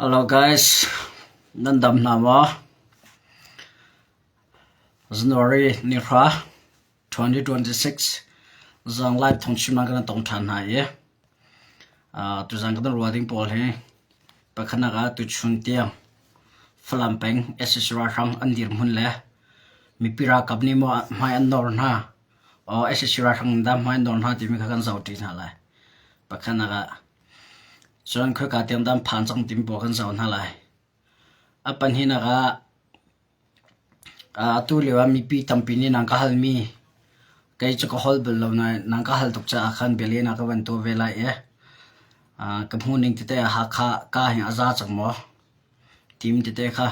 Hello guys, nan dam hna maw? January ni hra 2026 zang live thawngchimnak kan tong ṭhan hna i uh, tuzan kan ruah ding pawl hi pakhatnak ah tuchun tiang Falam peng SSC ralhrang an dirhmun le mipi ralkap nih maw hmai an nawr hna aw SSC ralhrang dah hmai an nawr hna timi kha kan zoh ṭi hna lai. Pakhatnak ah Cun khoika tiang dah an phan cang timi pawl kan zoh hna lai. A pahnihnak ah atu lio ah mipi tampi nih nan ka halmi kei cu ka holh bal lo nain nan ka hal tuk caah khan bialehnak ka van tuah ve lai i ka hmuhning tete ah Hakha ka hi a za cang maw timi tete kha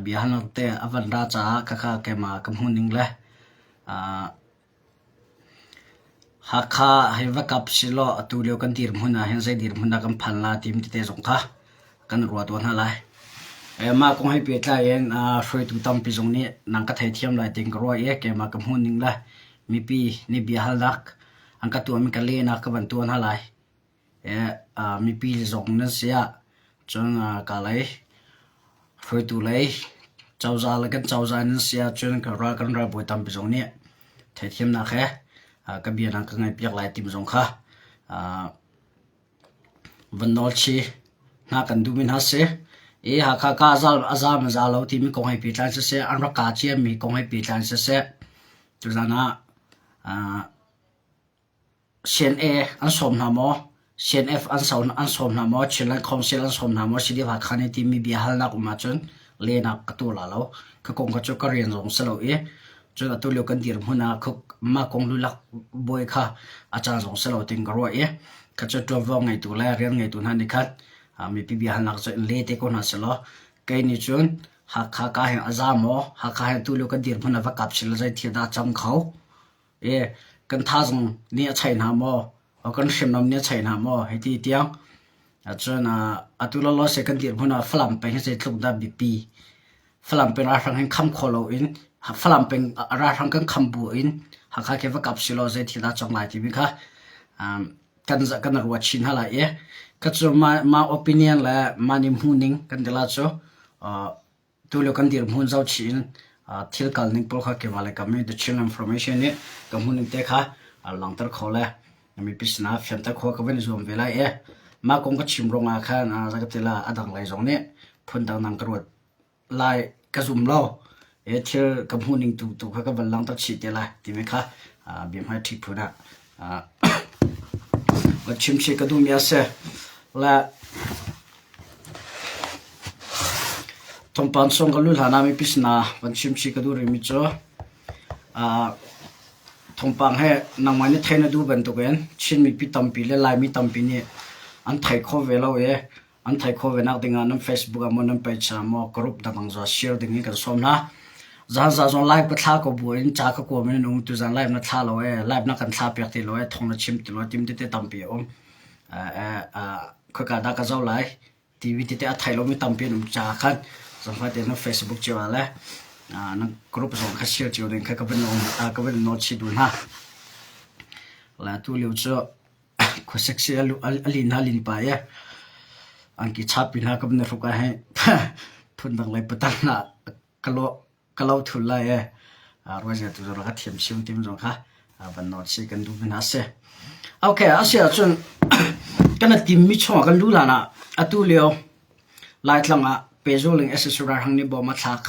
bia halnak tete a van ra caah khakha keimah ka hmuhning le Hakha hei va kap silaw atu lio kan dirhmun ah hin zei dirhmun dah kan phan la timi tete zong kha kan ruah tuah hna lai. Mah kong he pehtlai in hruaitu tampi zong nih nan ka theithiam lai tiin ka ruah i keimah ka hmuhning le mipi nih biahalnak an ka tuahmi ka lehnak ka van tuah hna lai. Mipi zong nan si ah cun ka lei hruaitu lei cozah le kan cozah nan si ahcun kan ral kan ralbawi tampi zong nih theithiamnak he ka bia nan ka ngaihpiak lai timi zong kha van nawl chih hna kan duhmi hna si. I Hakha ka a zaam a za lo timi kong he pehtlai siseh, an rak kaa ciami kong he pehtlai siseh, tuzaan ah CNA an sawm hna maw? CNF an sawm hna maw? Chinland Council an sawm hna maw? CDF Hakha nih timi bia halnak um ahcun lehnak ka tuah la lo. Ka kong kha cu ka rian zong si lo i cun atu lio kan dirhmun ah mah kong lulak bawi kha a caan zong si lo ting ka ruah i kha cu ṭuanvo ngeitu le rian ngeitu hna nih khan mipi bia halnak cu in le te ko hna selaw kei nih cun Hakha ka hin a za maw? Hakha hin tu lio kan dirhmun ah va kap sila zei thil dah a cang kho? E kan thazang nih a chai hna maw? Kan hriamnam nih a chai hna maw? Hei ti tiang. Cun atu lawlaw se kan dirhmun ah Falam peng hi zeitluk dah biapi. Falam peng ralhrang hin kham kho loin Falam peng ralhrang kan kham bu in Hakha khi va kap silaw zei thil dah cang lai timi kha kan kan ruat chin hna lai i ka cu mah opinion le mah nih hmuhning kan ti la cu Tulio kan dirhmun zohchih in thil kal ning pawl kha keimah le kam i The Chin Information nih ka hmuhning te kha langhter kho le mipi sinah fianter khawh ka van i zuam ve lai i mah kong ka chim ruangah khan zakatila a dang lei zong nih phundang nang ka ruat lai ka zum lo i thil ka hmuhning tu tu kha ka van langhter chih te lai timi kha biahmai ṭhi phun ah van chim chih ka duhmi a si. Le Thawngpang sawng ka luh hlan ah mipi sinah van chimchih ka duh rihmi cu thawngpang he nangmah nih theih na duh bantukin Chin mipi tampi le Laimi tampi nih an thei kho ve lo i an thei khawh ve nak dingah nan Facebook ah maw nan page ah maw group dangdang zaw share ding in kan sawm hna. Zan za zong live ka thla ko bu in ca ka kuam in um tu zan live na thla lo e live na kan thla piak ti lo e thong na chim ti lo tim tete tampi a um. Khoika dah ka zoh lai TV tete a thei lomi tampi an um caah khan zangfah tein na Facebook cio ah le na group zong kha share cio ding kha ka van ka van nawl chih duh hna. Le tu lio cu khuasik si a lin hna lin pa i angki chapi hna ka van hruk ah hin phundang lei patal hna ka lawh ka lo thul lai e ruaizia tu zong ka thiam sim tim zong kha van nawl si kan duh hna si. Okay, a si ahcun kan tim mi chungah kan lu hlan ah atu lio Laitlang ah pehzul in SSU ralhrang nih bom a thlak.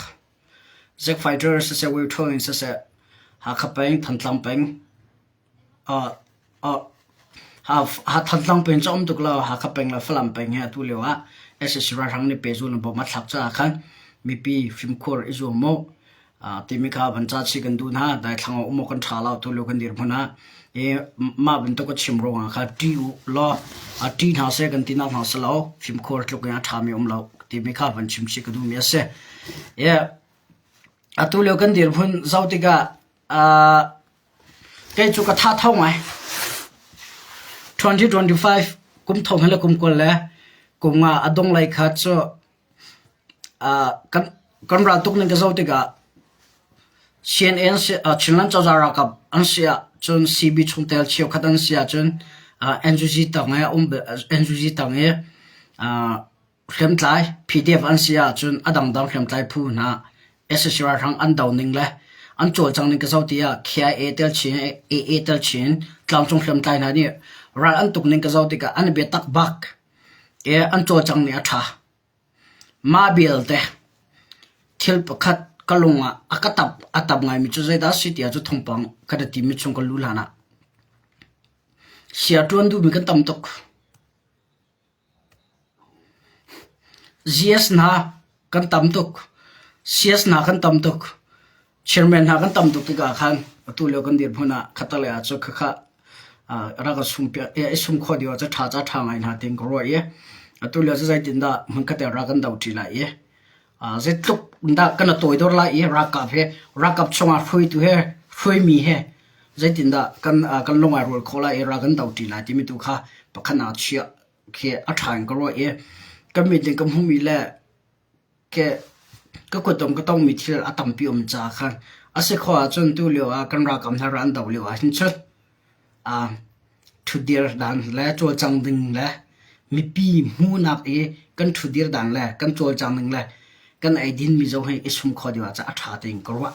Zack Fighter siseh Wave in siseh Hakha peng, Thantlang peng Thantlang peng cu a um tuk lo. Hakha peng le Falam peng hi atu lio ah sac ralhrang nih pehzul in bom a thlak caah khan mipi fimkhur i zuam u timi kha van ca chih kan duh hna. Daithlang ah um awk kan ṭha lo atu lio kan dirhmun ah. I mah bantuk a chim ruangah khan ṭih u law ṭih hna seh kan tinak hna si lo. Fimkhur tluk in a ṭhami um lo timi kha van chim chih ka duhmi a si. Atu lio kan dirhmun zoh tikah Kei cu ka tha tho ngai. 2025 kum thong he le kum 20 le kum nga a dong lai kha cu kan kan ral tuk ning ka zoh tikah CNN Chinland cozah ralkap an si ah cun CB chungtel cheukhat an si ahcun NUG tang i um NUG tang i. Hriamtlai PDF an si ahcun a dangdang hriamtlai phu hna sac ralhrang an do ning le an cawlcang ning ka zoh tiah KIA tel chin, AA tel chin tlangcung hriamtlai hna nih ral an tuk ning ka zoh tikah an i biatak bak i an cawlcang ning a ṭha. Mah belte thil pakhat ka lung ah a ka tap a tap ngaimi cu zeidah a si tiah cu thawngpang ka ra timi chung ka luh hlan ah sia ṭuan duhmi kan tam tuk. GS hna kan tam tuk. CS hna kan tam tuk. Chairman hna kan tam tuk tikah khan atu lio kan dirhmun ah khatalei ah cu khakha rak i sum piak i sum khawh dih cu ṭha ca ṭha ngai hna tiin ka ruah i atu lio cu zeitindah hmunkhat ah rak kan do ṭi lai i zeitluk dah kan i toidor lai i ralkap he ralkap chungah hruaitu he hruaimi he zeitindah kan kan lung ai rual khawh lai i ral kan do ṭi lai timi tu kha pakhat ah chiah khi a ṭha in ka ruah i kan mit in ka hmuhmi le ke ka kutdong ka tongmi thil a tampi um caah khan a si khawh ahcun tu lio ah kan ralkap hna ral an doh lio ah hin cun ṭhutdir dan le cawlcang ding le mipi hmuhnak i kan ṭhutdir dan le kan cawlcang ning le kan eidin mi zong hi i sum khawh deuh ah a ṭha tiin ka ruah.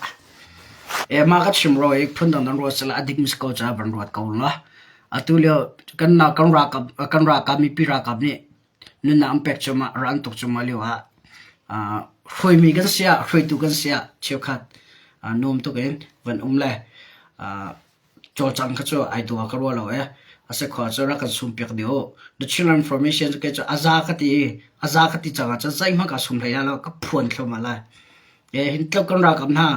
E mah ka chim ro i phundang nan ruat sila a dik mis ko caah van ruat ko la. Atu lio kan kan ralkap kan ralkap mipi ralkap nih nunnak an pek cuahmah ral an tuk cuahmah lio ah hruaimi kan si ah hruaitu kan si ah cheukhat nuam tuk in van um le cawlcang kha cu ai dua ka ruah lo ee. A si khua cu rak kan sum piak dih u. The Chinland Information cu kei cu a za ka ti i a za ka ti cang ahcun zeihmanh kaa sum hlei lai lo ka phuan thluahmah lai. E hin tluk kan ralkap hna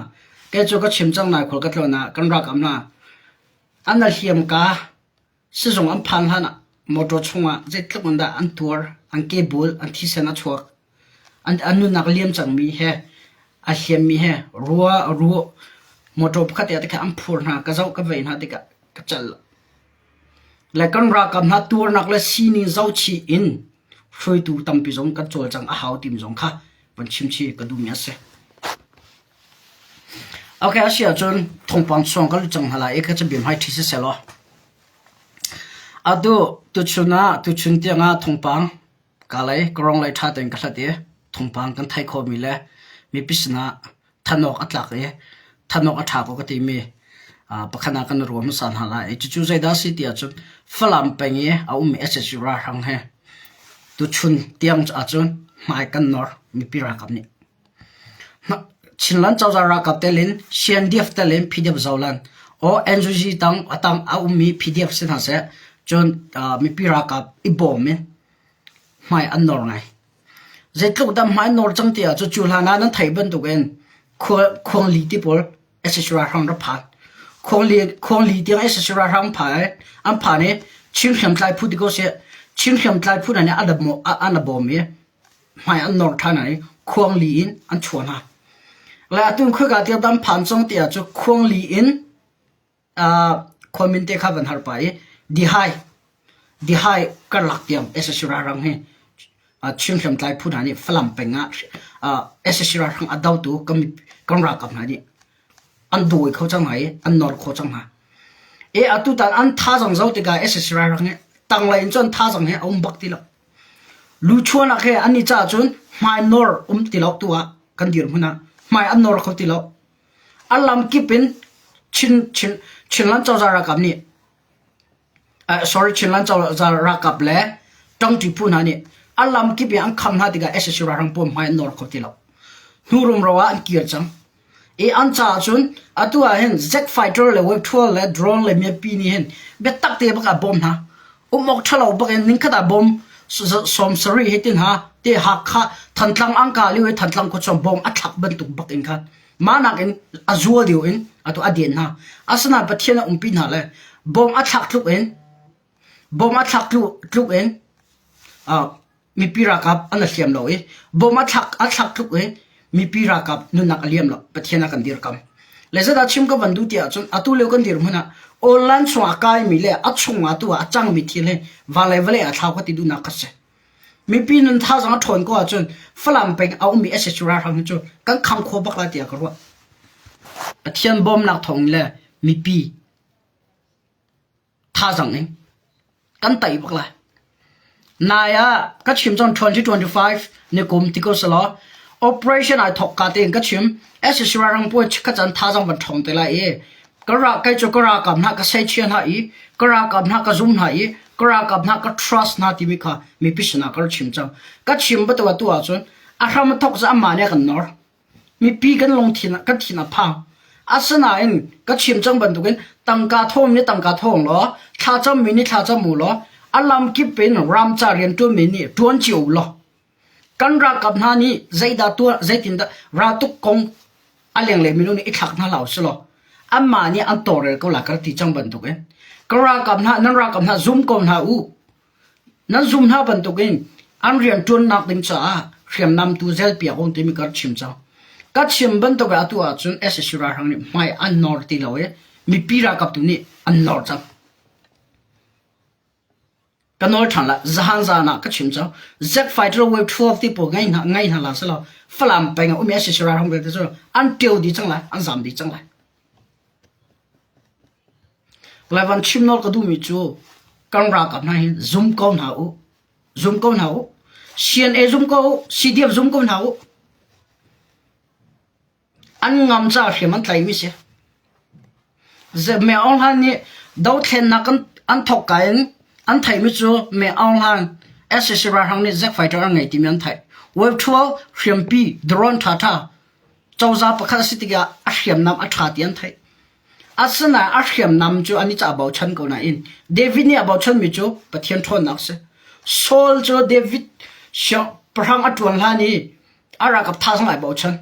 kei cu ka chim cang nai khual ka tlawn ah kan ralkap hna an a hliam ka sizung an phan hlan ah motor chungah zeitluk in dah an tuar an kebul an thisen a chuak An nunnak a liam cangmi he a hliammi he rua ruah motor pakhat te ah an phur hna ka zoh ka vei hna tikah ka cal lo. Le kan ralkap hna tuarnak le sining zohchih in hruaitu tampi zong kan cawlcang a hau timi zong kha van chimchih ka duhmi a si. Okay, a si ahcun thawngpang chuang ka lut cang hna lai i ka cabia hmai ṭhi siseh law. Atu tuchun ah tuchun tiangah thawngpang Ka lei ka rong lei ṭha tein ka hlat i thawngpang kan theih khawhmi le mipi sinah thanh awk a tlak i thanh awk a ṭha ko ka timi pakhat ah kan i ruah hmasa hna lai. Cucu zeidah a si ti ahcun Falam peng i a ummi sac ralhrang he tuchun tiang ahcun hmai kan nor mipi ralkap nih. Chinland cozah ralkap tel in CNDF tel in PDF Zoland or NUG tang a tang a ummi PDF si hna seh cun mipi ralkap i bawm in hmai an nor ngai. Zeitluk dah hmai an nor cang ti ahcun cu hlan ah nan theih bantukin khuangli ti pawl sac ralhrang rak phan. Khuangli, khuangli tiang sac ralhrang phan an phan i Chin hriamtlai phu ti ko seh Chin hriamtlai phu hna nih an a bawm i hmai an nor ṭhan i khuangli in an chuah hna. Le atu khoika tiang dah an phan cang ti ahcun khuangli in khuamin te kha van har pah i dihai dihai karlak tiang sac ralhrang hi Chin hriamtlai phu hna nih Falam peng ah sac ralhrang a dotu kan kan ralkap hna nih an dawi kho cang hna i an nor kho cang hna. E atu tan an thazaang zoh tikah sac ralhrang hi tanglei in cun thazaang hi a um bak ti lo. Luchuanak he an i cah cun hmai nor um ti lo tu ah kan dirhmun ah hmai an nor kho ti lo. A lam kip in Chin Chin Chinland cozah ralkap nih uh, sorry Chinland cozah ralkap le ṭangṭi phu hna nih a lam kip in an kham hna tikah sac ralhrang pawl hmai an nor kho ti lo. Hnu rumro ah an kir cang. I an caah cun atu ah hin jet fighter le wave 12 le drone le miapi nih hin biatak te bak ah bawm hna. Um awk ṭhalo bak in ningkhat ah bom sawm sarih hi tin ha te Hakha Thantlang angka liu i Thantlang khuachung bom a thlak bantuk bak in khan mah nakin a zual deuh in atu a den hna. Asinain Pathian a umpi hna le bom a thlak tluk in bom a thlak tluk in mipi ralkap an a hliam lo i bom a thlak a thlak tluk i mipi ralkap nunnak a liam lo Pathian a kan dirkam le zeidah chim ka van duh ti ahcun atu lio kan dirhmun ah online chung a kaimi le a chung ah tu ah a cangmi thil hi vale vale a thlau ka ti duhnak kha si mipi nun thazang a ṭhawn ko ahcun Falam peng a ummi sac ralhrang hi cu kan kham kho bak lai tiah ka ruah Pathian bawmnak thawng le mipi Thazang in kan tei bak lai. Nai ah ka chim cang 2025 ni kum ti ko selaw operation ai thok ka tein ka chim SSC rang puai ka chan thazang van ṭhawng te lai i ka ra kai cu ka ralkap hna ka seichia hna i ka ralkap hna ka zum hna i ka ralkap hna ka trust hna timi kha mipi sinah ka rak chim cang. Ka chim batu atu ahcun a hram a thok cu amah nih a kan nor. Mipi kan lungthin kan thin a phang. Asinain ka chim cang bantukin tangka thawng nih tangka thawng law thlacammi nih thlacam u law a lamkip in ramca rianṭuanmi nih ṭuan cio u law kan ralkap hna nih zeidah tuah zeitindah raltuk kong a lenglei minung nih i thlak hna hlah usih law anmah nih an tawlrel ko lai ka rak ti cang bantukin ka ralkap hna nan ralkap hna zum ko hna u Nan zum hna bantukin an rianṭuannak ding caah hriamnam tu zelpiak um timi ka rak chim cang. Ka chim bantuk ah atu ahcun sac ralhrang nih hmai an nawr ti lo i mipi ralkap tu nih an nawr cang. Ka nawl ṭhan la, zahan zan ah ka chim cang. Z fighter wave 12 ti pawl ngai hna ngai hna la selaw Falam peng ah umi sac ralhrang vialte cu an ṭio dih cang lai, an zam dih cang lai. Laivan chim nawl ka duhmi cu kan ralkap hna hi zum ko hna u. Zum ko hna u. CNA zum ko u. CDF zum ko hna u. An ngam ca hriam an tlaimi si. Me Aung Hlan nih dothlennak an, an thawk ka in an theihmi cu Me Aung Hlan SAC ralhrang nih Zack fighter an ngei timi an theih. Wave 12 hriampi drone ṭhaṭha Cozah pakhat a si tikah a hriamnam a ṭha ti an theih. Asinain a hriamnam cu an i cah bochan ko nain David nih a bochanmi cu Pathian ṭhawnnak a si. Saul cu David siangpahrang a ṭuan hlan i a ralkap thazang ai bochan.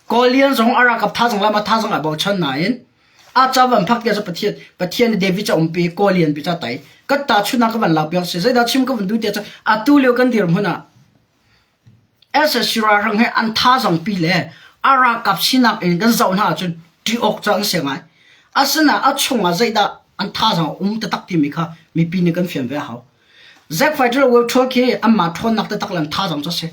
Goliath zong a ralkap thazang le mah thazang ai bochan nain a ca van phak tiah cu Pathian Pathian nih David ca umpi Goliath pi ca tai. Ka tahchunhnak ka van lak piak si. Zeidah chim ka van duh tiah cun atu lio kan dirhmun ah SSC ralhrang he an thazaang pi le a ralkap sinak in kan zoh hna ahcun ṭih awk cu an si ngai. Asinain a chungah zeidah an thazaang a um taktak timi kha mipi nih kan fian ve a hau. Zack Fighter World Tour khi anmah ṭhawnnak taktak le an thazaang cu a si.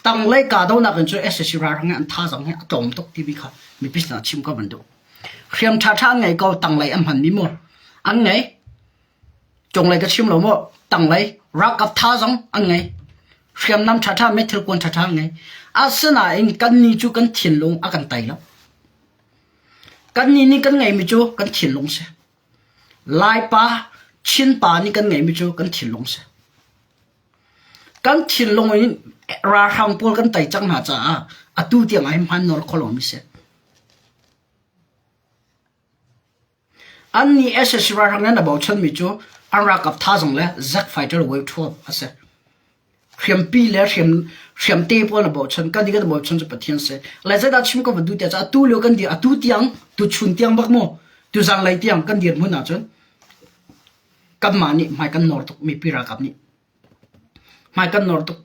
Tanglei kahdohnak in cun SSC ralhrang he an thazaang hi a tlawm tuk timi kha mipi sinah chim ka van duh. Hriam ṭhaṭha an ngei ko tanglei an hmanmi maw? An ngei. Cunglei ka chim lo maw? Tanglei ralkap tha zong an ngei. Hriamnam ṭhaṭha meithal kuan ṭhaṭha an ngei. Asinain kannih cu kan thinlung a kan tei lo. Kannih nih kan ngeimi cu kan thinlung si. Laipa, Chinpa nih kan ngeimi cu kan thinlung si. Kan thinlung in ralhrang pawl kan tei cang hna caah atu tiang ah hin hman nawl kho lomi si. Annih sac ralhrang nih an bochanmi cu an ralkap thazaang le Zack fighter wave 12 a si. Hriampi le hriam hriamte pawl na bochan. Kan nih kan bochan cu Pathian si. Le zeidah chim ka van duh tiah cun atu lio kan dir atu tiang tuchun tiang bak mu tu zanlei tiang kan dirhmun ahcun kanmah nih hmai kan nawr tuk mipi ralkap nih hmai kan nawr tuk.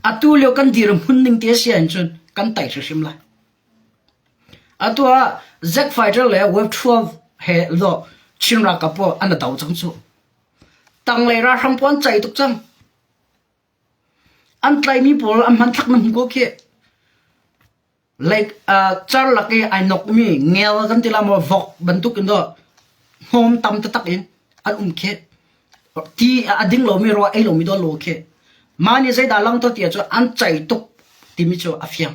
Atu lio kan dirhmun ning te si ahcun kan tei hrimhrim lai. Atu ah Zack Fighter le Wave 12 he law Chin ralkap pawl an i do cang cu. Tanglei ralhrang pawl an cei tuk cang. An tlaimi pawl an hmanthlak na hmu ko khi. Like uh, car lak i ai nokmi ngel kan ti la maw vok bantuk in do hnawm tam taktak in an um khi. Ti a ding lomi rua ei lomi do lo khi. Mah nih zeidah lang to ti ahcun an cei tuk timi cu a fiang.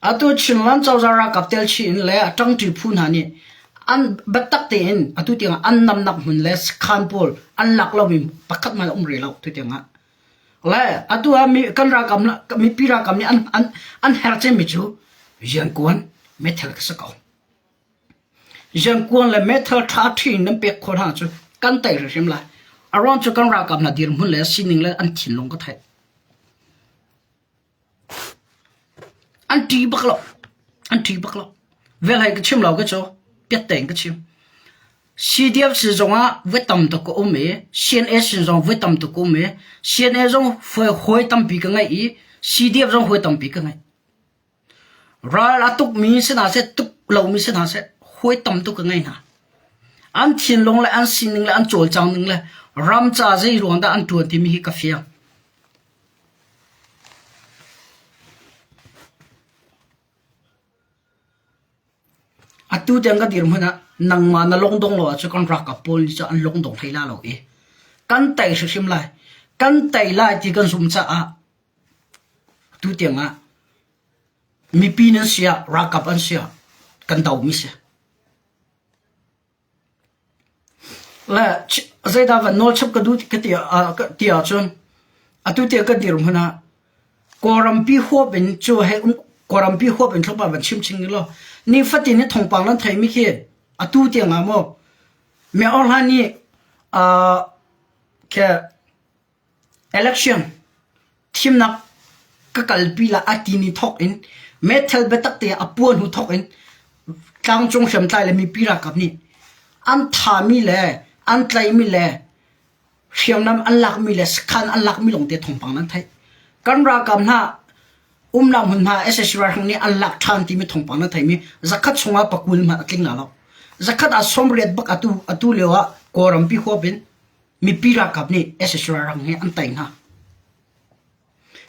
Atu Chinland cozah ralkap telchih in le a ṭangṭi phu hna nih an biatak tein atu tiangah an namnak hmun le sakhan pawl an lak lomi pakhat hmanh a um rih lo tu tiangah. Le atu ah mi, kan ralkap mipi ralkap nih an, an, an herh cemmi cu riankuan meithal ka si ko. Riankuan le meithal ṭha ṭhi in nan pek khawh hna cu kan tei hrimhrim lai. A ruang cu kan ralkap hna dirhmun le sining le an thinlung ka theih. An ṭih bak lo. An ṭih bak lo. Vel hai ka chim lo ka cu. Piat tein ka chim. CDF sin zongah voi tam tuk ka um i CNA sin zong voi tam tuk ka um i CNA zong hawi tampi ka ngeih i CDF zong hawi tampi ka ngeih. Ral a tukmi si hna seh, tuk lomi si hna seh, hawi tam tuk ka ngei hna. An thinlung le an sining le an cawlcang ning le ram ca zei ruang dah an ṭuan timi hi ka fiang. Atu tiang ka dirhmun ah nangmah na lungdong lo ahcun kan ralkap pawl nih cun an lungdong hlei la lo i kan tei hrimhrim lai. Kan tei lai ti kan zumh caah tu tiangah mipi nan si ah ralkap an si ah kan domi si. Le zeidah van nawl chap ka duh ka ti ti ahcun atu tiah ka dirhmun ah Kawlrampi huap in cu he um Kawlrampi huap in thlopah van chim ching law nifatin hi thawngpang nan theimi khi atu tiang ah maw Myo Hlan nih uh, ke Election thimnak ka kalpi la a timi thawk in meithal biatak te a puah hnu thawk in tlangcung hriamtlai le mipi ralkap nih an thami le an tlaihmi le hriamnam an lakmi le sakhan an lakmi lawngte thawngpang nan theih. Kan ralkap hna umnak hmunhma sac ralhrang nih an lak ṭhan timi thawngpang nan theihmi zakhat chungah pakul hmanh a tling la lo. Zakhat ah 80 bak atu atu lio ah Kawlrampi huap in mipi ralkap nih sac ralhrang hi an tei hna.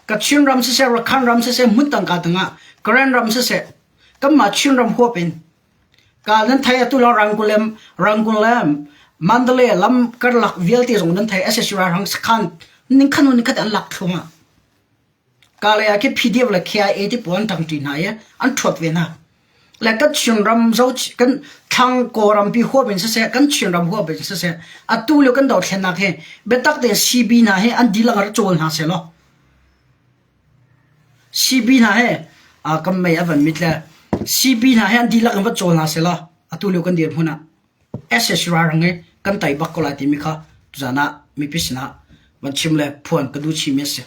Kachin ram siseh, Rakhine ram siseh, hmun tangka tangah Karen ram siseh, kanmah Chin ram huap in ka nan thei atu lo Rangoon le Rangoon le Mandalay lam karlak vialte zong nan thei sac ralhrang sakhan ning khan ning khat an lak thluangah. Kalay ah khi PDF le KIA ti pawl an ṭangṭi hna i an ṭhuat ve hna. Le kan Chinram zo kan thlang Kawlrampi huap in siseh, kan Chinram huap in siseh, atu lio kan dothlennak hi biatak tein CB hna hi an dihlak rak cawl hna sehlaw CB hna hi kan mei a van mit le CB hna hi an dihlak in va cawl hna sehlaw atu lio kan dirhmun ah sac ralring i kan tei bak ko lai timi kha tuzaan ah mipi sinah van chim le phuan ka duh chihmi a si.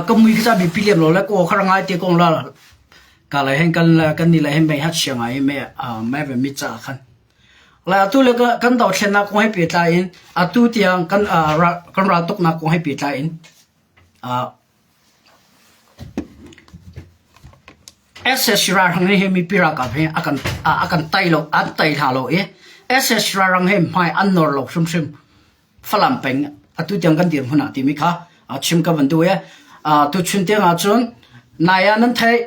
Ka mui kha bipi lem lo le kaw kha ngai te kong la ka lai hen kan kan ni lai hen mei hat chia ngai me me ve mi cha khan la atu le kan dothlennak kong he pehtlai in atu tiang kan kan raltuknak kong he pehtlai in Sac ralhrang hi mipi ralkap hi a kan a kan tai lo an tai hna lo i sac ralhrang hi hmai an nawr lo hrimhrim. Falam peng atu tiang kan dirhmun ah timi kha chim ka van duh i tuchun tiang ahcun nai ah nan theih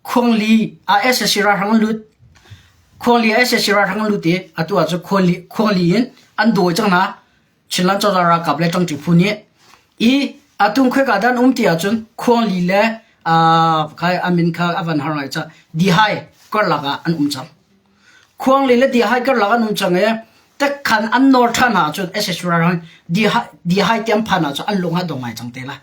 Khuangli ah sac ralhrang an lut Khuangli ah sac ralhrang an lut i atu ahcun Khuangli Khuangli in an dawi cang hna. Chinland cozah ralkap le ṭangṭi phu nih i atung khoika dah an um ti ahcun Khuangli le khai a min kha a van har ngai ca Dihai karlak ah an um cang. Khuangli le Dihai karlak an um cang i tekkhan an nawr ṭhan ahcun sac ralhrang Dihai Dihai tiang phan ahcun an lung a dong ngai cang te lai.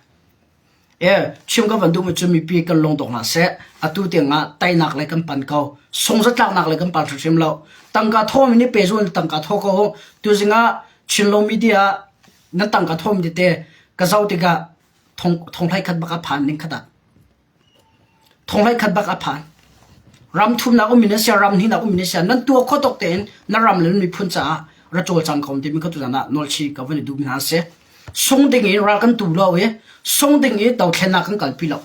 Chim ka van duhmi cu mipi kan lungdong hlah seh. Atu tiangah teinak lei kan pan ko. Sungzatlaknak lei kan pan hrimhrim lo. Tangka thawmi nih pehzul in tangka thaw ko u. Tuzing ah Chinlo media ah na tangka thawmi tete ka zoh tikah thong thonghlei khat bak a phan ning khat ah. Thonghlei khat bak a phan. Ram thumnak um in a sia, ram hnihnak um in a sia, nan tuah khawh tawk tein na ram le na miphun caah ra cawlcang ko timi kha tuzan ah nawlchi ka van i duhmi hna a si. Sung ding in ral kan tu lo i sung ding i dothlennak kan kalpi lo.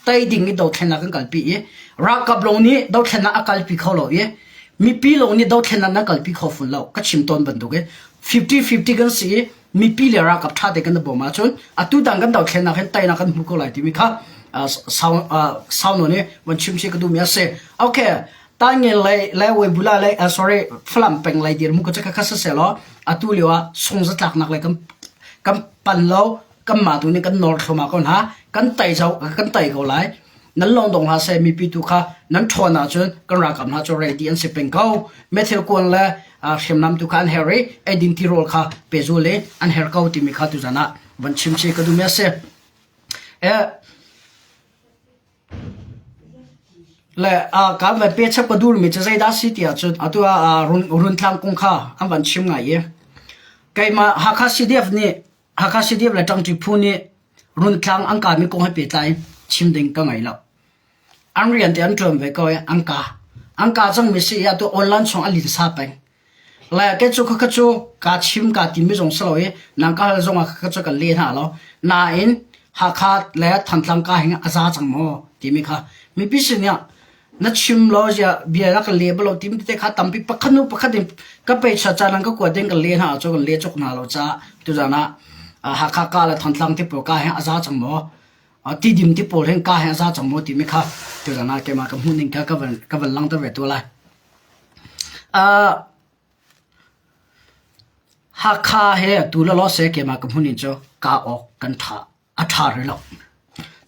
Tei ding i dothlennak kan kalpi i ralkap lawng nih dothlennak a kalpi kho lo i mipi lawng nih dothlennak nan kalpi kho fun lo. Ka chim tawn bantuk i 50-50 kan si i mipi le ralkap ṭha te kan i bawm ahcun atu tang kan dothlennak hin teinak kan hmu ko lai timi kha sau nawn i van chim si ka duhmi a si. Okay, Tangen lei le Weibula lei uh, sorry Falam peng lei dirhmun ka kha kha law atu lio ah sungzatlaknak lei kan kan pan lo kan mah tu nih kan nawr thluahmah ko hna kan tei zau kan tei ko lai nan lawng dong hlah seh mipi tu kha nan ṭhawn ahcun kan ralkap hna cu ready an si peng ko methil kuan le hriamnam tu kha an her i eidin tirawl kha pezul i an her ko timi kha tuzan ah van chim si ka duhmi a si. Eh, Le kan van pe chap ka durmi cu zeidah si ti ahcun atu ah Runtlang kong kha an van chim ngai i keimah Hakha CDF nih Hakha CDF le Ṭangṭi phu nih Runtlang an kaimi kong he pehtlai in chim ding ka ngei lo. An rian te an ṭuan ve ko i an ka. An ka cangmi si i atu online chung a linsa peng. Le kei cu khakha cu kaa chim kaa timi zong si lo i nang ka hal zongah khakha cu kan leh hna lo. Nain Hakha le Thantlang ka hin a za cang maw timi kha mipi sin ah na chim lo zia bia na kan leh bal lo timi tete kha tampi pakhat hnu pakhat in ka peicha ca nan ka kuat ding kan leh hna ahcun kan leh cawk hna lo caah tuzaan ah Hakha ka le Thantlang ti pawl ka hin a za cang maw Tidim ti pawl hin ka hin a za cang maw timi kha tuzaan ah keimah ka hmuh ning kha ka van ka van langhter ve tu lai. Hakha he atu lawlaw seh keimah ka hmun in cu kaa awk kan ṭha a ṭha rih lo.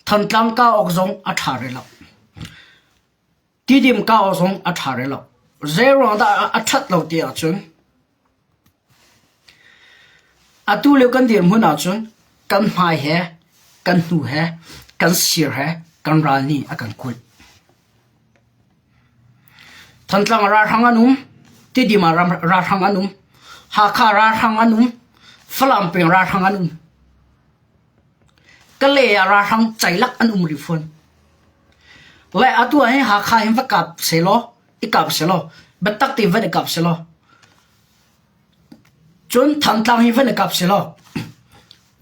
Thantlang kaa awk zong a ṭha rih lo. Tidim kaa awk zong a ṭha rih lo. Zeiruang dah a ṭhat lo ti ahcun atu lio kan dirhmun ahcun kan hmai he kan hnu he kan sir he kan ral nih a kan kulh. Thantlang ah ralhrang an um, Tidim ah ralhrang an um, Hakha ralhrang an um, Falam peng ralhrang an um. Kalay ah ralhrang ceilak an um rih fawn. Le atu ah hin Hakha hin va kap sehlaw, i kap sehlaw, biatak tein van i kap sehlaw, Cun Thantlang hi van i kap sehlaw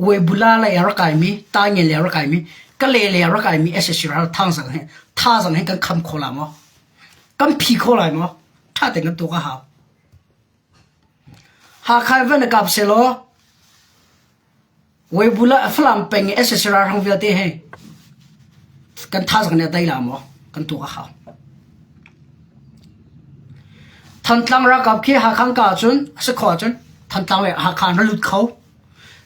Weibula lei a rak kaimi, Taingen lei a rak kaimi, Kale lei a rak kaimi sac ral thangzang he thazang he kan kham kho la maw? Kan phi kho lai maw? Ṭha tein kan tuak a hau. Hakha van i kap sehlaw Weibula Falam peng i sac ralhrang vialte he kan thazang nih a tei la maw? Kan tuak a hau. Thantlang ralkap khi Hakha ka ahcun a si khawh ahcun Thantlang le Hakha an ra lut kho.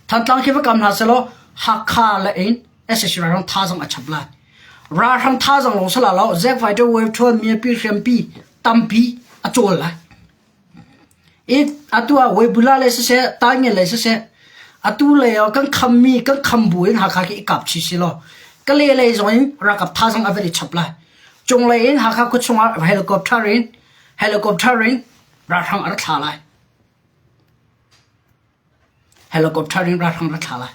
Thantlang khi va kam hna sehlaw Hakha le in sac ralhrang thazang a chap lai. Ralhrang thazang lawng si la lo, Zack Fighter Wave ṭhawn miapi hriampi tampi a cawl lai. I atu ah Weibula le siseh, Taingen le siseh, atu lei ah kan khammi kan kham bu in Hakha khi i kap chih si law, Kale lei zong in ralkap thazang a van i chap lai. Cunglei in Hakha khuachung ah helicopter in helicopter in ralhrang a ra thla lai. Helicopter in ralhrang ra thla lai.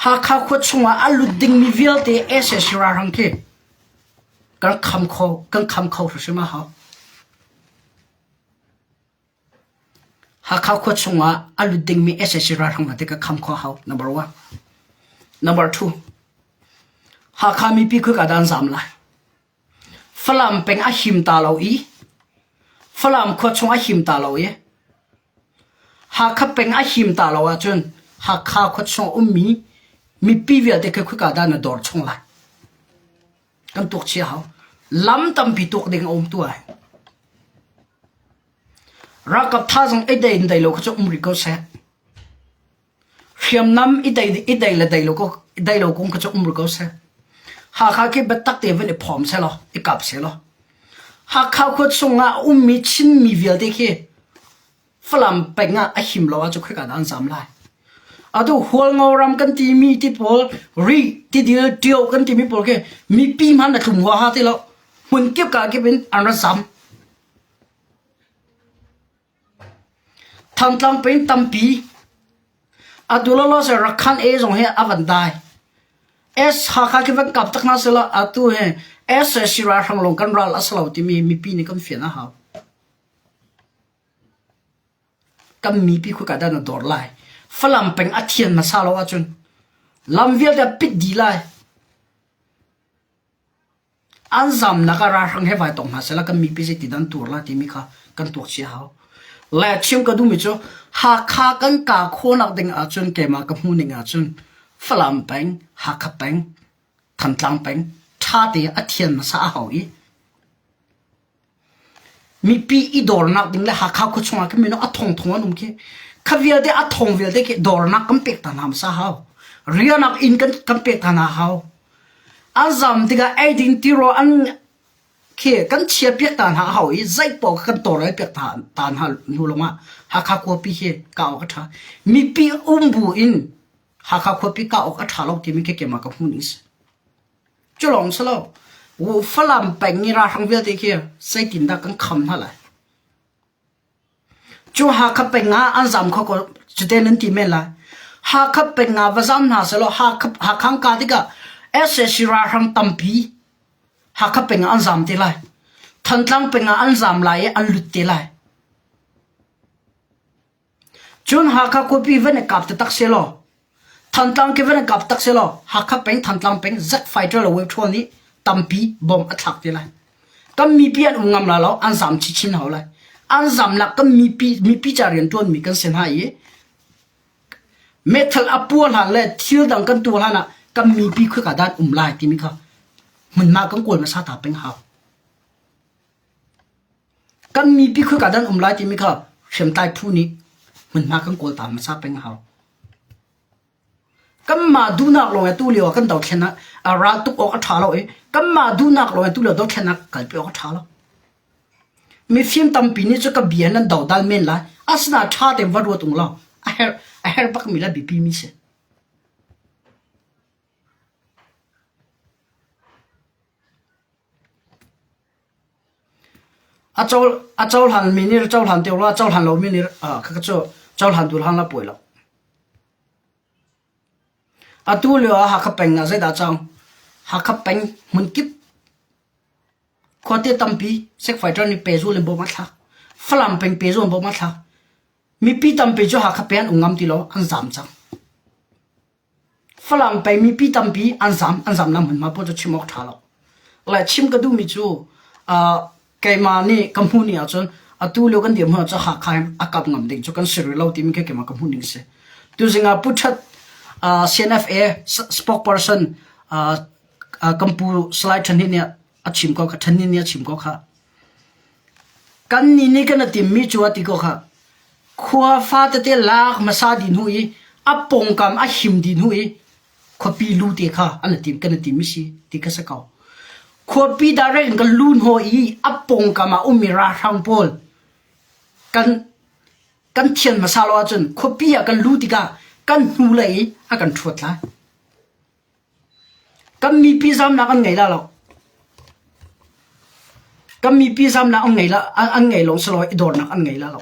Hakha khua chungah a lut dingmi vialte sac ralhrang khi kan kham kho kan kham kho hrimhrim a hau. Hakha khua chungah a lut dingmi sac ralhrang vialte ka kham kho a hau. Number one. Number two. Hakha mipi khua ka dan zam lai. Falam peng a him ta lo i Falam khua chung a him ta lo i Hakha peng a him ta lo ahcun Hakha khua chung ummi mipi vialte khi khua dah na dor chung lai. Kan tuak chia hau. Lam tampi tuak ding a um tu ai. Ralkap thazang ei dei in dei lo kha cu um rih ko seh. Hriamnam i dei i dei le dei lo ko dei lo kong kha cu um rih ko seh. Hakha khi biatak te van i phawm sehlaw, i kap sehlaw. Hakha khua chungah a ummi Chinmi vialte khi Falam peng ah a him lo ahcun khoika dah an zam lai. Atu Hualngo ram kan timi ti pawl, Rih, Tidil, Tio kan timi pawl khi mipi hmanh a thlum huaha ti lo. Hmun kip ka kip in an ra zam. Thantlang peng tampi atu lawlaw seh Rakhan A zong hi a van dai. S Hakha khi van kap tak hna sehla atu hi sac ralhrang lawng kan ral a si lo timi mipi nih kan fian a hau. Kan mipi khua dah na dawr lai. Falam peng a thian hmasa lo ahcun lam vialte a pit dih lai. An zamnak ah ralhrang he vai tong hna sehla kan mipi zeitin an tuar lai timi kha kan tuak chih a hau. Le chim ka duhmi cu Hakha kan ka khawhnak ding ahcun keimah ka hmuh ning ahcun Falam peng, Hakha peng, Thantlang peng ṭha te a thian hmasa a hau i Mipi i dawrnak ding le Hakha khua chungah khin minung a thongthong an um khi. Kha vialte a thong vialte khi dawrnak kan pek ta hna hmasa hau. Rianak inn kan kan pek ta hna hau. An zam tikah eiding tirawl an khi kan chia piak ta hna hau i zei paoh kha kan tawlrel piak ta ta hna hnu lawngah Hakha khuapi hi kah awk a ṭha. Mipi um bu in Hakha khuapi kah awk a ṭha lo timi khi keimah ka hmuh ning si. Cu lawng si lo. Falam peng i ralhrang vialte khi zeitindah kan kham hna lai? Cu Hakha peng ah an zam kho ko cute nan ti men lai. Hakha peng ah va zam hna selaw Hakha Hakha ka tikah sac ralhrang tampi Hakha peng ah an zam te lai. Thantlang peng ah an zam lai i an lut te lai. Cun Hakha khuapi van i kap taktak sehlaw, Thantlang khi van i kap tak sehlaw, Hakha peng, Thantlang peng jet fighter le wave ṭhawl nih tampi bomb a thlak te lai. Kan mipi an um ngam la lo, an zam chinchin hau lai. An zamnak kan mipi, mipi ca rianṭuanmi kan si hna i meithal a puah hlan le thil dang kan tuah hlan ah kan mipi khua dah an um lai timi kha hmunhma kan kawl hmasa ta peng hau. Kan mipi khua dah an um lai timi kha Hriamtlai phu nih hmunhma kan kawl ta hmasa peng a hau. Kanmah duhnak lawng i tulio ah kan dothlen ah ral tuk awk a ṭha lo i kanmah duhnak lawng i tulio dothlennak kalpi awk a ṭha lo. Mifim tampi nih cu ka bia nan dodal men lai. Asinain ṭha tein va ruat ung law a herh a herh bakmi le a biapimi si. A cohlanmi nih cohlan te ulaw a cohlan lomi nih khakha cu cohlan duh hlah puai lo. Atu lio ah Hakha peng ah zeidah a cang? Hakha peng hmunkip khuate tampi sek fighter nih pehzul in bawm a thlak. Falam peng pehzul in bawm a thlak. Mipi tampi cu Hakha peng an um ngam ti lo, an zaam cang. Falam pei mipi tampi an zam an zamnak hmunhma pawl cu chim awk ṭha lo. Le chim ka duhmi cu uh, keimah nih ka hmuh ni ahcun atu lio kan dirhmun ahcun Hakha hin a kap ngam ding cu kan si rih lo timi khi keimah ka hmuh ning si. Tuzing ah Pu Ṭhat uh, CNFA spokesperson uh, uh, kan pu Salai Ṭhan Hnin nih a chim ko kha Ṭhan Hnin nih a chim ko kha. Kan nih nih kan i timmi cu a ti ko kha. Khua fatete lak hmasa dih hnu i a pawngkam a him dih hnu i khuapi lu te kha an i tim kan i tim si ti kha si ko. Khuapi direct in kan lu hnawh i a pawngkam ah ummi ralhrang pawl kan kan thian hmasa lo ahcun khuapi ah kan lu tikah kan hnulei i a kan ṭhuat lai. Kan mipi zamnak an ngei la lo. Kan mipi zamnak an ngei la an ngei lo selaw i dawrnak an ngei la lo.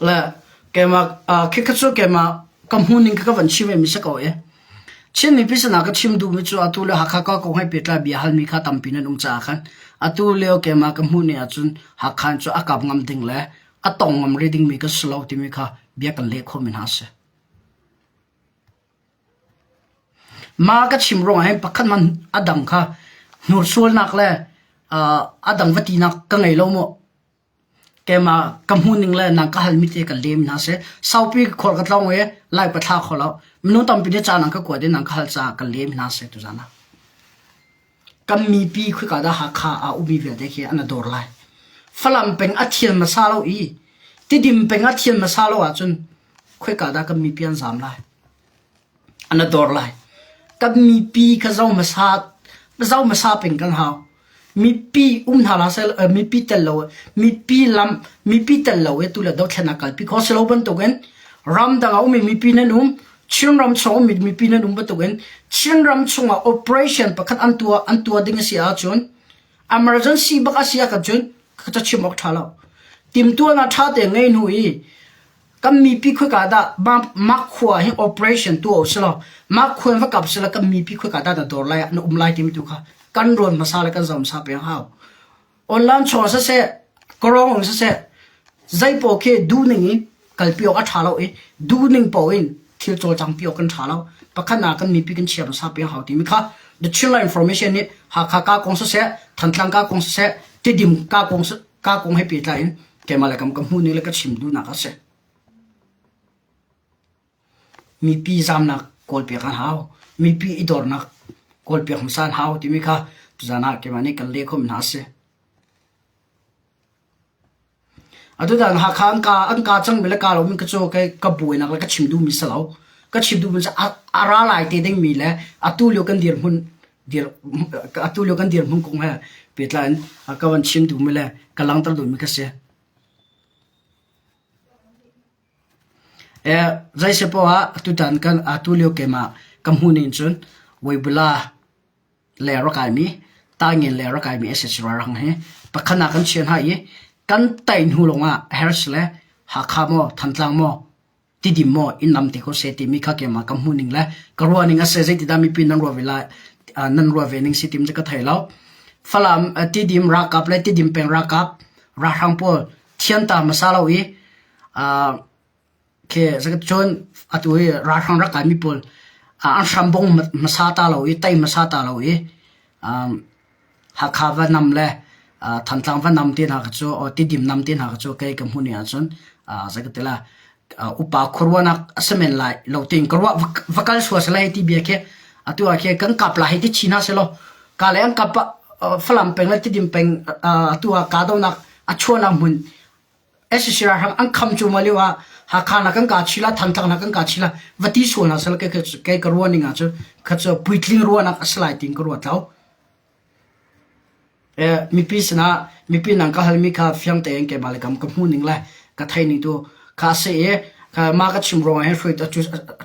Le keimah khikha cu keimah ka hmuhning ka van chim mi si ko e. Chin mipi sinah ka chim duhmi cu atu le Hakha ka kong he pehtlai bia halmi kha tampi nan um caah khan atu lio keimah ka hmuh ni ahcun Hakha cu a kap ngam ding le a tong ngam rih dingmi kan si lo timi kha bia kan leh khawhmi hna a si. Ma ka chim ruangah hin pakhat man a dang kha hnursualnak le a dang va tinak ka ngei lo mu. Keimah ka hmuhning le nang ka halmi te ka lem hna si. Saupi khual ka tlong i lai ka thla kho lo. Minung tampi nih ca nang ka kuat i nang ka hal caah ka lem hna si tuzan ah. Kan mipi khika dah Hakha ah ummi vialte khi an dawr lai. Falam peng a thian hmasa lo i Tidim peng a thian hmasa lo ahcun khika dah kan mipi an zaam lai. An dawr lai. Kan mipi kha zo hmasa zo hmasa peng kan hau. Mipi um hna la seh mipi tel lo mipi lam mipi tel lo i tu le dothlennak kalpi kho si lo bantukin ramdang ah ummi mipi nan um Chinram chung ummi mipi nan um bantukin Chinram chungah operation pakhat an tuah an tuah ding a si ahcun emergency bak a si ahcun ka chim awk ṭha lo. Timtuahnak ṭha te ngei hnu i kan mipi khoika dah mah khua hi operation tuah u selaw mah khua in va kap selaw kan mipi khoika dah na dawr lai na um lai timi tu kha kan ruan hmasa le kan zoh hmasa peng hau. Online chaw siseh, kawrong um siseh, zeipaoh khi duhning in kalpi awk a ṭha lo i duhning paoh in thil cawlcangpi awk kan ṭha lo. Pakhat ah kan mipi kan chia hmasa peng hau timi kha The Chinland Information nih Hakha ka kong siseh, Thantlang ka kong siseh, Tidim ka kong ka kong he pehtlai in keimah le kam ka hmuh ning le ka chim duhnak a si. Mipi zamnak kawlpiak an hau. Mipi i dornak kawlpiak hmasa an hau timi kha tuzan ah keimah nih kan leh khawhmi hna a si. Atutan Hakha an ka an ka cangmi le ka lomi ka cu kai ka buainak le ka chim duhmi si lo. Ka chim duhmi cu a, a ra lai te dingmi le atu lio kan dirhmun dir atu lio kan dirhmun kong he pehtlai in ka van chim duhmi le ka langhter duhmi ka si. Zeisi poah ah tutan kan atu lio keimah ka hmuh ning cun Weibula le a rak kaimi Taingen le a rak kaimi SSC ralhrang hi pakhat ah kan chia hna i kan tai hnu lawngah Harris le Hakha maw Thantlang maw Tidim maw inn nam te ko seh timi kha keimah ka hmuh ning le ka ruah ning a si zeitidah mipi nan ruah ve lai nan ruah ve ning si tim cu ka thei lo. Falam Tidim ralkap le Tidim peng ralkap ralhrang pawl thianta hmasa lo i Khi cun atu hi ralhrang rak kaimi pawl an hrambong hmasa ta lo i tei hmasa ta lo i Hakha va nam le Thantlang va nam te hna kha cu Tidim nam te hna kha cu kei ka hmuh ning ahcun zei ka ti lai upa khuaruahnak a si men lai lo tiin ka ruah va kal sual seh lai ti bia khi atu ah khi kan kap lai hei ti chin hna sehlaw ka le an kap. Falam peng le Tidim peng atu ah kahdohnak a chuahnak hmun SAC ralhrang an kham cuahmah lio ah Hakha na kan ka chila Thantlang na kan ka chila va ti sual hna sel kei kei ka ruah ning ah cu kha cu puitling ruahnak a si lai tiin ka ruat lo. Mipi sinah mipi nang ka halmi kha fiang tein keimah le kam ka hmuh ning le ka theih ning tu kha a si i mah ka chim ruangah hin hruaitu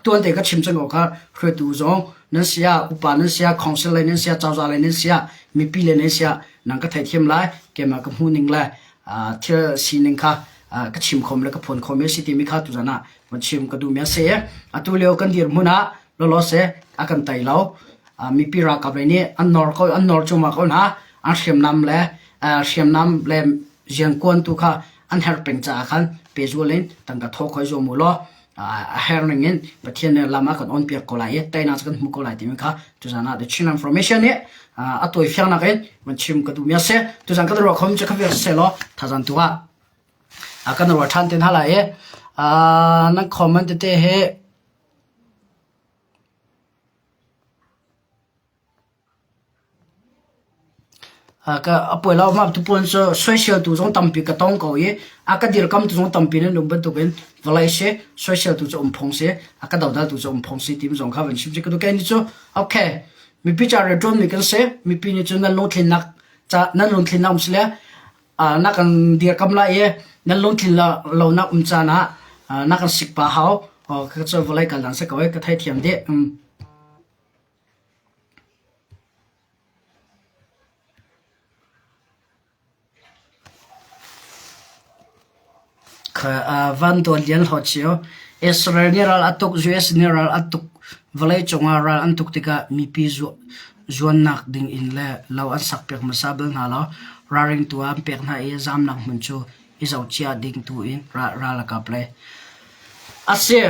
tuan te ka chim cang ko kha hruaitu zong nan si ah upa nan si ah council lei nan si ah cozah lei nan si ah mipi lei nan si ah nang ka theithiam lai keimah ka hmuh ning le thil sining kha ka chim khom le ka phuan khom i si timi kha tuzan ah van chim ka duhmi a si i atu lio kan dirhmun ah lawlaw se a kan tei lo mipi ralkap lei nih an nor ko an nor cuahmah ko hna an hriamnam le hriamnam le riankuan tu kha an herh peng caah khan pehzul in tangka thaw khoi zuam u law a her ning in Pathian nih lam a kan on piak ko lai i teinak cu kan hmu ko lai timi kha tuzan ah The Chin Information nih a tawi fiangnak in van chim ka duhmi a si. Tuzan kan ruah khom cu kha vial siseh law thazan tu ah kan ruah ṭhan te hna lai i nan comment tete hi A puai lo mah tupuan cu soiseltu zong tampi ka tong ko i a ka dirkamtu zong tampi nan um bantukin vawlei si soiseltu cu um phung si a ka dodaltu cu um phung si timi zong kha van chim si ka duh. Kei nih cu okay mipi ca rianṭuanmi kan si mipi nih cun nan lungtlinnak ca nan lungtlinnak um si le na kan dirkam lai i nan lungtlin lonak um caan ah na kan sik pah hau ka cu vawlei kal dan si ko i ka theithiam dih. Van Dawt Lian Hlawt cio. Israel nih ral a tuk, US nih ral a tuk. Vawleicung ah ral an tuk tikah mipi zuannak ding inn le lo an sakpiak hmasa bal hna lo. Ralring tu ah an pek hna i zamnak hmun cu i zohcia ding tu in ral a kap le. A si,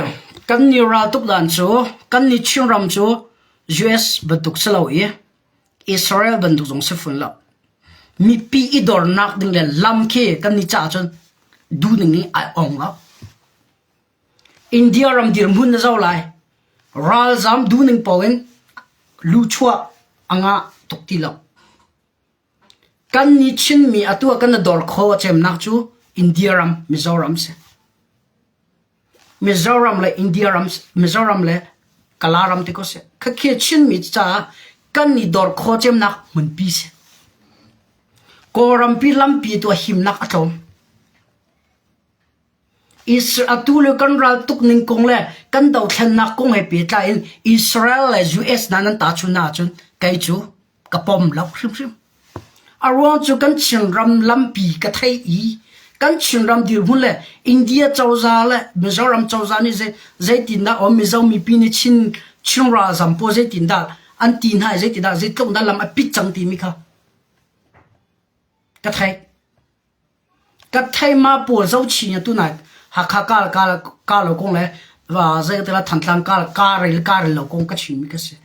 kan nih ral tuk dan cu kan nih Chinram cu US bantuk si lo i Israel bantuk zong si fun lo. Mipi i dornak ding le lam khi kan nih caah cun duhning nih ai ong lo. India ram dirhmun na zoh lai. Ralzam duhning paoh in luchuah a ngah tuk ti lo. Kan nih Chinmi atu ah kan i dor kho a cemnak cu India ram, Mizoram si. Mizoram le India ram, Mizoram le Kala ram ti ko seh. Khakhi Chinmi caah kan i dor kho cemnak hmunpi si. Kawlrampi lampi tu a himnak a tlawm. Atu le kan ral tuk ning kong le kan dothlennak kong he pehtlai in Israel le US hna nan tahchun ahcun kei cu ka pom lo hrimhrim. A ruang cu kan Chinram lampi ka theih i kan Chinram dirhmun le India cozah le Mizoram cozah nih zei zeitindah aw Mizo mipi nih Chin Chin ralzam pawl zeitindah an ti hna i zeitindah zeitluk dah lam a pit cang timi kha ka theih. Ka theima pawl zohchin tunai Hakha ka ka ka lo kong le zei ka Thantlang ka ka rel ka rel lo kong ka chimmi ka si.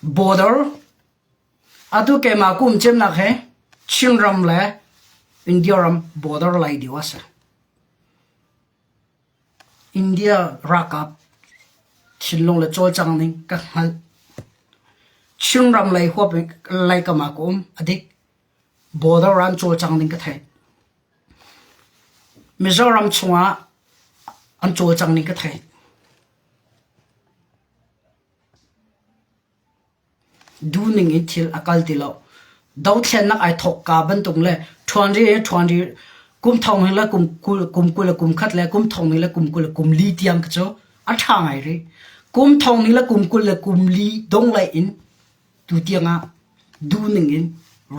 Border atu keimah kum cemnak he Chinram le India ram border lai deuh a si. India ralkap thinlung le cawlcang ning ka hngalh. Chinram lei huap lei kam ah ka um. A dik. Border ah an cawlcang ning ka theih. Mizoram chungah an cawlcang ning ka theih. Duhning in thil a kal ti lo. Dothlennak ai thawkka bantuk le ṭhuanri in ṭhuanri kum thong le kum 20 kum 20 le kum khat le kum thong le kum 20 le kum li tiang khi cu a ṭha ngai rih. Kum thong le kum 20 le kum li dong lei in tu tiang ah duhning in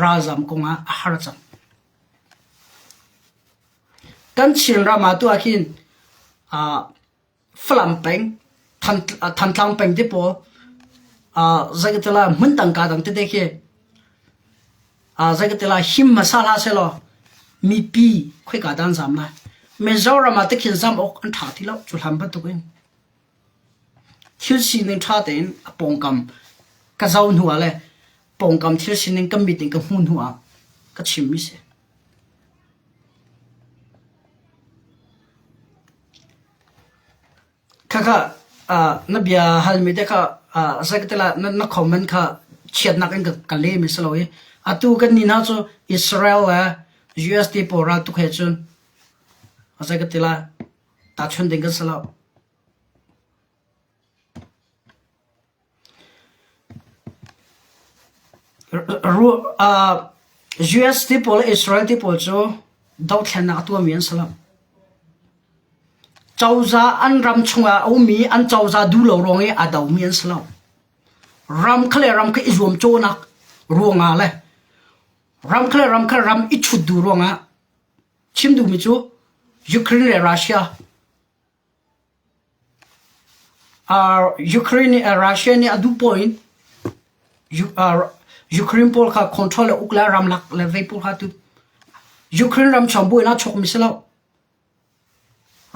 ralzam kong ah a har cang. Kan Chinram ah tu ah khin uh, Falam peng, Thantlang peng te pawl zeikatila hmun tangka dang tete khi zeikatila him hmasa hlah sehlaw mipi khoika dah an zam lai. Mizoram ah tikhin zam awk an ṭha ti lo cu hlan bantukin. Thil sining ṭha tein a pawngkam ka zoh hnu ah le pawngkam thil sining ka mit in ka hmuh hnu ah ka chimmi si. Khakha. Na bia halmi te kha zeikatila na comment kha chiatnak in ka lem i si lo i atu kan ni hna cu Israel le US te pawl ral tuk he cun zeikatila tahchun ding kan si lo. US te pawl le Israel te pawl cu dothlennak a tuahmi an si lo. Cozah an ram chungah a ummi an cozah duh lo ruang i a domi an si lo. Ram kha le ram kha i zuamcawhnak ruangah le ram kha le ram kha ram i chut duh ruangah chim duhmi cu Ukraine le Russia Ukraine nih Russia nih a duh poah in Ukraine pawl kha control le uk le ramlak le vei pawl kha tu Ukraine ram chung buainak a chuakmi si lo.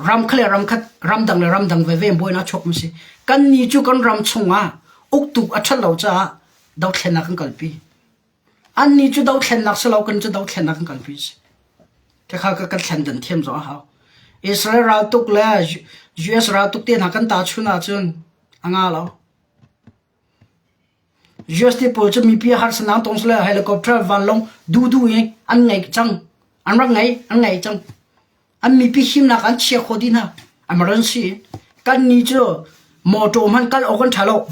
Ram kha le ram khat ramdang le ramdang veve in buainak a chuakmi si. Kannih cu kan ram chungah uktuk a ṭhat lo caah dothlennak kan kalpi. Annih cu dothlennak si lo kan cu dothlennak kan kalpi a si. Khakha ka kan thlendan thiam zong a hau. Israel raltuk le US raltuk te hna kan tahchun ahcun a nga lo. US te pawl cu mipi harsanak tong sile helicopter vanlawng duhduh in an ngei cang. An rak ngei, an ngei cang. An mipi himnak an chia khawh dih hna. Emergency in. Kan nih cu motor hmanh kal awk an ṭha lo.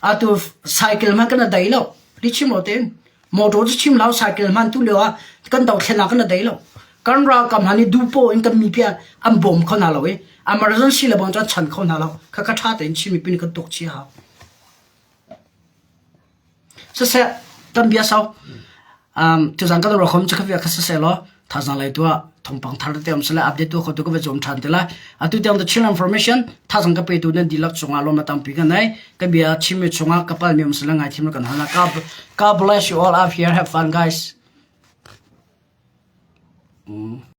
Atu cycle hmanh kan dai lo. Li chim lo tein. Motor cu chim lo cycle hmanh tu lio ah kan dothlennak kan dai lo. Kan ralkap hna nih duhpoh in kan mipi an bawm kho hna lo i emergency le bang cu an chan kho hna lo. Khakha ṭha tein Chin mipi nih kan tuak chih a hau. Siseh, kan bia sau. Um, tuzan kan ruakhom cu khavia kha siseh law thazang lei tu ah thawngpang thar te um sile update tu kho tu ka va zuam than te lai. Atu tiang the Chin information thazang ka pe tu nan dihlak chungah lawm tampi ka nei. Ka bia chim mi chungah ka pal mi um sile ngai thim kan hal. God, God bless you all up here. Have fun guys. Mm.